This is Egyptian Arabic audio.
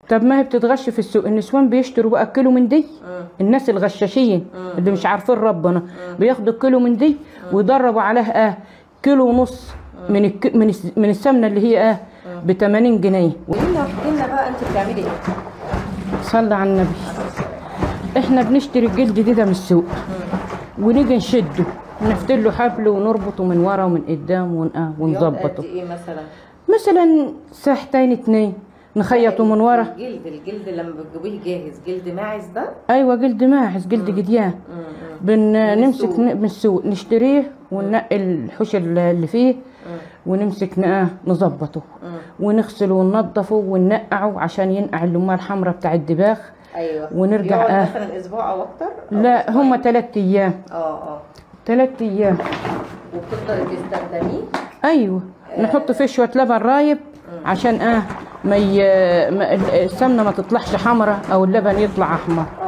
طب ما هي بتتغش في السوق، النسوان بيشتروا بقى الكيلو من دي. الناس الغشاشين اللي مش عارفين ربنا بياخدوا الكيلو من دي ويضربوا عليها كيلو ونص من السمنة اللي هي ب 80 جنيه. قولي لنا احكي لنا بقى انت بتعملي ايه؟ صلي على النبي. احنا بنشتري الجلد ده من السوق ونيجي نشده، نفتل له حبل ونربطه من ورا ومن قدام ونظبطه. قد ايه مثلا؟ مثلا ساعتين اتنين نخيطه من ورا. الجلد لما بتجيبيه جاهز، جلد ماعز ده؟ ايوه جلد ماعز، جلد جديان. بنمسك من السوق نشتريه وننقي الحوش اللي فيه ونمسك نظبطه ونغسله وننضفه وننقعه عشان ينقع اللمة الحمراء بتاع الدباغ. ايوه. ونرجع مثلا اسبوع او اكتر؟ لا هما 3 ايام. 3 ايام. وبتفضلي تستخدميه؟ ايوه. نحط فيه شوية لبن رايب عشان ما السمنة ما تطلعش حمراء او اللبن يطلع احمر.